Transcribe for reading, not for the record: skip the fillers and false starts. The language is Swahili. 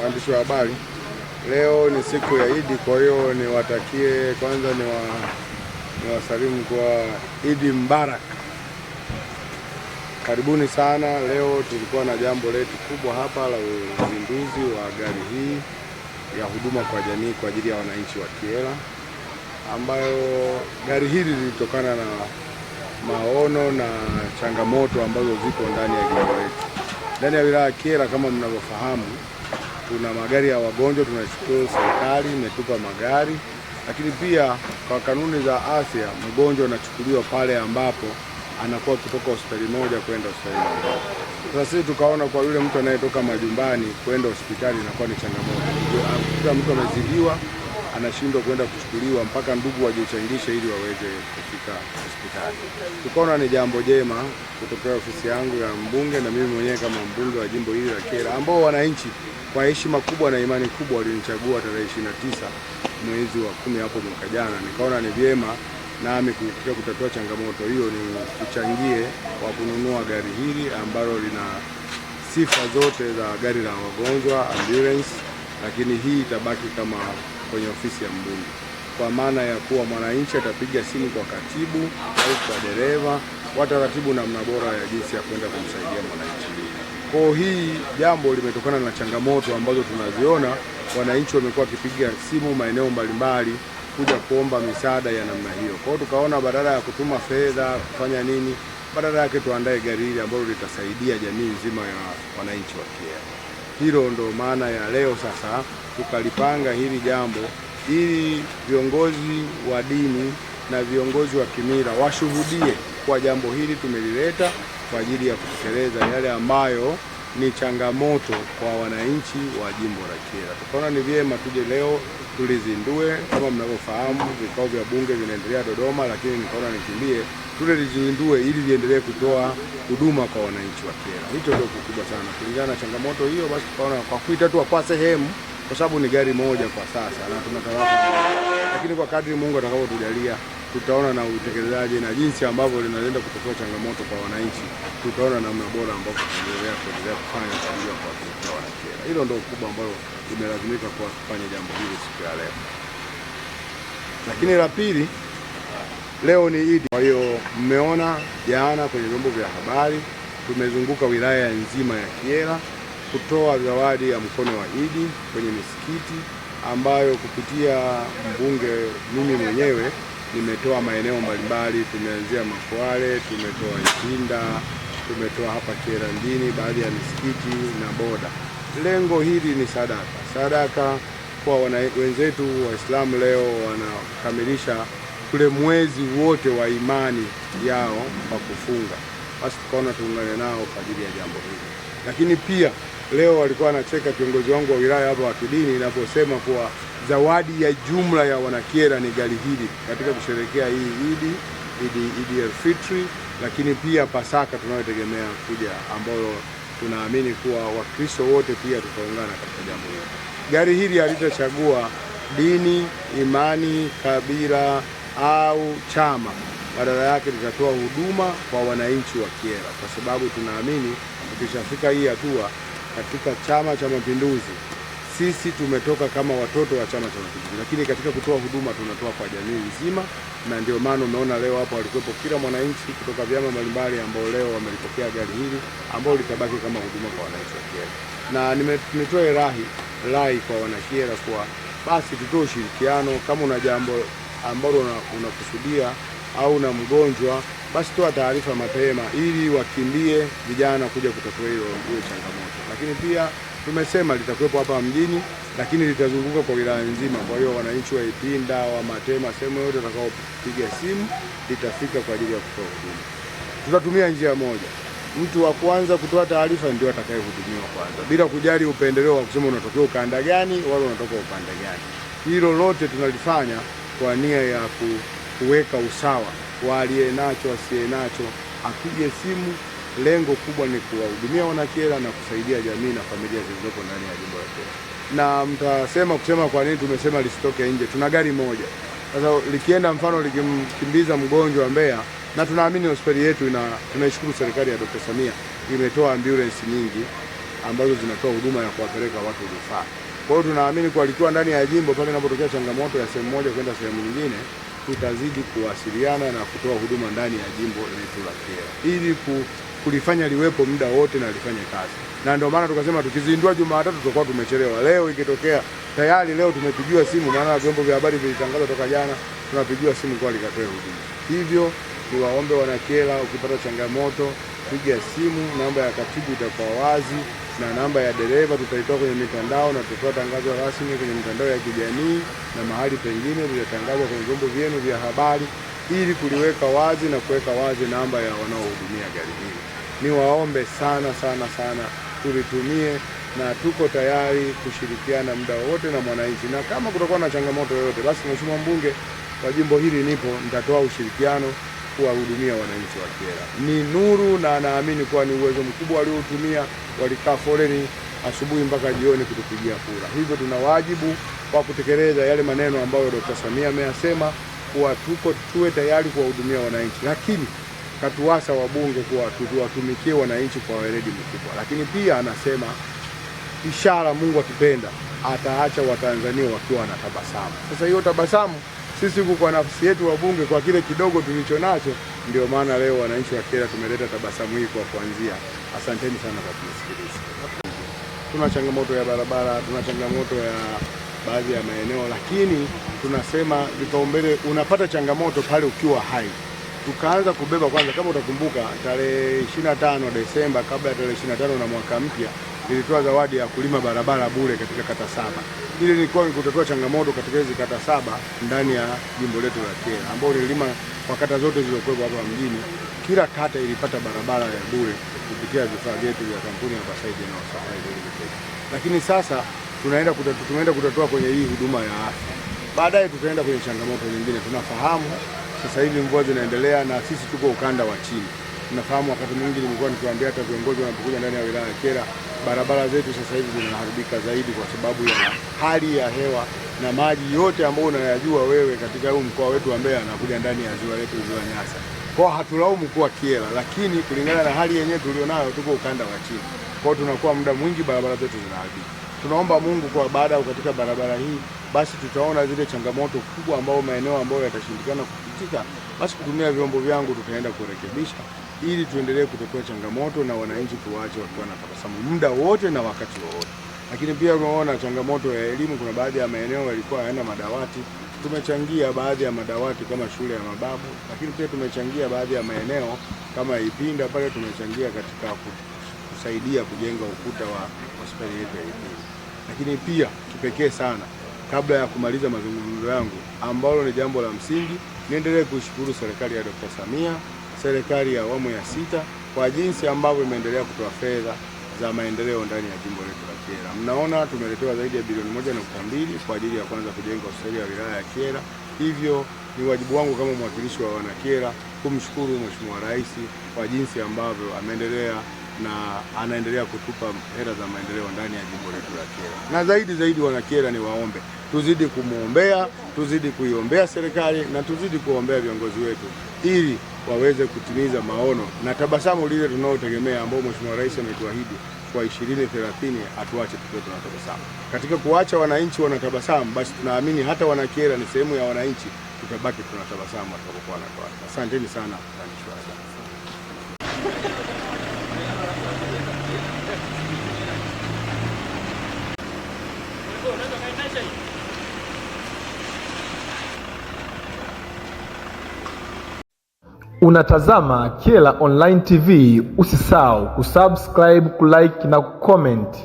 Waandishi wa habari, leo ni siku ya Idi, kwa hiyo niwatakie kwanza, niwasalimu kwa Idi Mbarak. Karibuni sana. Leo tulikuwa na jambo letu kubwa hapa la uzinduzi wa gari hii ya huduma kwa jamii kwa ajili ya wananchi wa Kyela, ambayo gari hili lilitokana na maono na changamoto ambazo zipo ndani ya jimbo letu. Ndani ya wilaya ya Kyela, kama mnavyofahamu, tuna magari ya wagonjwa. Tunashukuru serikali imetupa magari, lakini pia kwa kanuni za afya mgonjwa anachukuliwa pale ambapo anakuwa kutoka hospitali moja kwenda hospitali nyingine. Sasa sisi tukaona kwa yule mtu anayetoka majumbani kwenda hospitali inakuwa ni changamoto. Kila mtu amezidiwa, anashindwa kwenda kuchukuliwa mpaka ndugu wajichangishe ili waweze kufika hospitali. Tukaona ni jambo jema kutokea ofisi yangu ya mbunge na mimi mwenyewe kama mbunge wa jimbo hili la Kyela, ambao wananchi kwa heshima kubwa na imani kubwa walinichagua tarehe 29 mwezi wa 10 hapo mwaka jana. Nikaona ni vyema nami kufikia kutatua changamoto hiyo ni kuchangie kwa kununua gari hili ambalo lina sifa zote za gari la wagonjwa ambulance, lakini hii itabaki kama kwenye ofisi ya mbunge, kwa maana ya kuwa mwananchi atapiga simu kwa katibu au kwa dereva, wataratibu namna bora ya jinsi ya kwenda kumsaidia mwananchi. Kwa hii jambo limetokana na changamoto ambazo tunaziona, wananchi wamekuwa wakipiga simu maeneo mbalimbali kuja kuomba misaada ya namna hiyo. Kwa hiyo tukaona badala ya kutuma fedha kufanya nini, badala yake tuandae gari hili ambalo litasaidia jamii nzima ya wananchi wa Kyela. Hilo ndo maana ya leo sasa tukalipanga hili jambo ili viongozi wa dini na viongozi wa kimila washuhudie kwa jambo hili tumelileta kwa ajili ya kutekeleza yale ambayo ni changamoto kwa wananchi wa jimbo la Kyela. Tukaona ni vyema tuje leo tulizindue. Kama mnavyofahamu, vikao vya bunge vinaendelea Dodoma, lakini nikaona nikimbie tule lizindue ili liendelee kutoa huduma kwa wananchi wa Kyela. Hicho ndio kikubwa sana. Kulingana na changamoto hiyo, basi tukaona kwa kuitatua kwa sehemu, kwa sababu ni gari moja kwa sasa na tunataraji, lakini kwa kadri Mungu atakavyotujalia tutaona na utekelezaji na jinsi ambavyo linaenda kutatua changamoto kwa wananchi, tutaona namna bora ambavyo tunaendelea kuendelea kufanya kwa ajili ya kuwatumikia wanakyela. Hilo ndio kubwa ambalo tumelazimika kwa kufanya jambo hili siku ya leo. Lakini la pili, leo ni Idi. Kwa hiyo mmeona jana kwenye vyombo vya habari tumezunguka wilaya nzima ya Kyela kutoa zawadi ya mkono wa Idi kwenye misikiti ambayo kupitia mbunge mimi mwenyewe nimetoa maeneo mbalimbali. Tumeanzia Makwale, tumetoa Ipinda, tumetoa hapa Kyela mjini baadhi ya misikiti na boda. Lengo hili ni sadaka, sadaka kwa wenzetu Waislamu leo wanakamilisha kule mwezi wote wa imani yao kwa kufunga, basi tukaona tuungane nao kwa ajili ya jambo hili. Lakini pia leo walikuwa wanacheka kiongozi wangu wa wilaya hapa wa kidini inaposema kuwa zawadi ya jumla ya wanakyela ni gari hili katika kusherehekea hii Idi, Idi el-Fitri, lakini pia Pasaka tunayotegemea kuja, ambayo tunaamini kuwa Wakristo wote pia tutaungana katika jambo hili. Gari hili halitachagua dini, imani, kabila au chama, badala yake litatoa huduma kwa wananchi wa Kyela, kwa sababu tunaamini tukishafika hii hatua katika Chama cha Mapinduzi, sisi tumetoka kama watoto wa Chama cha Mapinduzi, lakini katika kutoa huduma tunatoa kwa jamii nzima, na ndio maana umeona leo hapo walikuwepo kila mwananchi kutoka vyama mbalimbali ambao leo wamelipokea gari hili ambao litabaki kama huduma kwa wananchi wa Kyela. Na nitoe rai kwa wanakyela kuwa basi tutoe ushirikiano. Kama una jambo ambalo unakusudia au na mgonjwa, basi toa taarifa mapema ili wakimbie vijana kuja kutatua hiyo changamoto. Lakini pia tumesema litakuwepo hapa mjini, lakini litazunguka kwa wilaya nzima. Kwa hiyo wananchi wa Ipinda, wa Matema, sehemu yote watakaopiga simu litafika kwa ajili ya kutoa huduma. Tutatumia njia moja, mtu wa kwanza kutoa taarifa ndio atakayehudumiwa kwanza, bila kujali upendeleo wa kusema unatokea ukanda gani wala unatoka upande gani. Hilo lote tunalifanya kwa nia ya kuweka usawa wa aliye nacho asiye nacho apige simu. Lengo kubwa ni kuwahudumia wanakyela na kusaidia jamii na familia zilizopo ndani ya jimbo la Kyela. Na mtasema kusema kwa nini tumesema lisitoke nje? Tuna gari moja. Sasa likienda mfano likimkimbiza mgonjwa Mbeya, na tunaamini hospitali yetu tunaishukuru serikali ya Dr. Samia imetoa ambulance nyingi. ambazo zinatoa huduma ya kuwapeleka watu rufaa. Kwa hiyo tunaamini kwa likiwa ndani ya jimbo, pale inapotokea changamoto ya sehemu moja kwenda sehemu nyingine, tutazidi kuwasiliana na kutoa huduma ndani ya jimbo letu la Kyela ili kulifanya liwepo muda wote na lifanye kazi. Na ndio maana tukasema tukizindua Jumatatu tutakuwa tumechelewa. Leo ikitokea tayari leo tumepigiwa simu, maana vyombo vya habari vilitangaza toka jana, tunapigiwa simu kwa likatoe huduma. Hivyo niwaombe wanakyela, ukipata changamoto piga simu, namba ya katibu itakuwa wazi na namba ya dereva tutaitoa kwenye mitandao na tutatoa tangazo rasmi kwenye mitandao ya kijamii na mahali pengine litatangazwa kwenye vyombo vyenu vya habari ili kuliweka wazi na kuweka wazi namba ya wanaohudumia gari hili. Niwaombe sana sana sana tulitumie, na tuko tayari kushirikiana muda wote na mwananchi, na kama kutakuwa na changamoto yoyote, basi Mheshimiwa mbunge wa jimbo hili nipo, nitatoa ushirikiano kuwahudumia wananchi wa Kyela. Ni nuru na naamini kuwa ni uwezo mkubwa waliotumia, walikaa foleni asubuhi mpaka jioni kutupigia kura. Hivyo tuna wajibu wa kutekeleza yale maneno ambayo Dr. Samia ameyasema kuwa tuko tuwe tayari kuwahudumia wananchi, lakini katuasa wabunge kuwa tuwatumikie wananchi kwa weledi mkubwa. Lakini pia anasema ishara, Mungu akipenda ataacha Watanzania wakiwa wanatabasamu. Sasa hiyo tabasamu sisi huku kwa nafsi yetu wabunge, kwa kile kidogo tulicho nacho, ndio maana leo wananchi wa Kyela tumeleta tabasamu hii kwa kuanzia. Asanteni sana kwa kunisikiliza. Tuna changamoto ya barabara, tuna changamoto ya baadhi ya maeneo, lakini tunasema vipaumbele, unapata changamoto pale ukiwa hai. Tukaanza kubeba kwanza, kama utakumbuka tarehe 25 Desemba, kabla ya tarehe 25 na mwaka mpya, nilitoa zawadi ya kulima barabara bure katika kata saba. Ile ilikuwa ni kutatua changamoto katika hizi kata saba ndani ya jimbo letu la Kyela, ambao nililima kwa kata zote zilizokuwepo hapa mjini. Kila kata ilipata barabara ya bure kupitia vifaa vyetu vya kampuni ya Pasai General Supply Limited. Lakini sasa tunaenda kutatua kwenye hii huduma ya afya. Baadaye tutaenda kwenye changamoto nyingine. Tunafahamu sasa hivi mvua zinaendelea na sisi tuko ukanda wa chini. Tunafahamu wakati mwingi nimekuwa nikiwaambia hata viongozi wanapokuja ndani ya wilaya ya Kyela, barabara zetu sasa hivi zinaharibika zaidi kwa sababu ya hali ya hewa na maji yote ambayo unayajua wewe katika huu mkoa wetu wa Mbeya yanakuja ndani ya ziwa letu, ziwa Nyasa. Kwa hatulaumu kuwa Kyela, lakini kulingana na hali yenyewe tulionayo, tuko ukanda wa chini. Kwa hiyo tunakuwa muda mwingi barabara zetu zinaharibika. Tunaomba Mungu kwa baada ya katika barabara hii basi tutaona zile changamoto kubwa ambao maeneo ambayo yatashindikana kupitika, basi kutumia vyombo vyangu tutaenda kurekebisha ili tuendelee kutatua changamoto na wananchi tuwaache wakiwa na tabasamu muda wote na wakati wowote. Lakini pia unaona changamoto ya elimu, kuna baadhi ya maeneo yalikuwa hayana madawati. Tumechangia baadhi ya madawati kama shule ya Mababu, lakini pia tumechangia baadhi ya maeneo kama Ipinda pale tumechangia katika kusaidia kujenga ukuta wa hospitali yetu ya Ipinda. Lakini pia kipekee sana, kabla ya kumaliza mazungumzo yangu, ambalo ni jambo la msingi, niendelee kuishukuru serikali ya Dr. Samia, serikali ya awamu ya sita kwa jinsi ambavyo imeendelea kutoa fedha za maendeleo ndani ya jimbo letu la Kyela. Mnaona tumeletewa zaidi ya bilioni 1.2 kwa ajili ya kwanza kujenga hospitali ya wilaya ya Kyela. Hivyo ni wajibu wangu kama mwakilishi wa wanakyela kumshukuru Mheshimiwa Rais kwa jinsi ambavyo ameendelea na anaendelea kutupa hela za maendeleo ndani ya jimbo letu la Kyela. Na zaidi zaidi, wanakyela ni waombe tuzidi kumwombea, tuzidi kuiombea serikali na tuzidi kuombea viongozi wetu ili waweze kutimiza maono na tabasamu lile tunaotegemea ambao Mheshimiwa Rais ametuahidi kwa 2030 atuache tukiwa tunatabasamu. Katika kuacha wananchi wanatabasamu, basi tunaamini hata wanakyela ni sehemu ya wananchi, tutabaki tunatabasamu watakapokuwa wanatoa. Asanteni sana waandishi wa habari. Unatazama Kyela Online TV, usisahau kusubscribe, kulike na kucomment.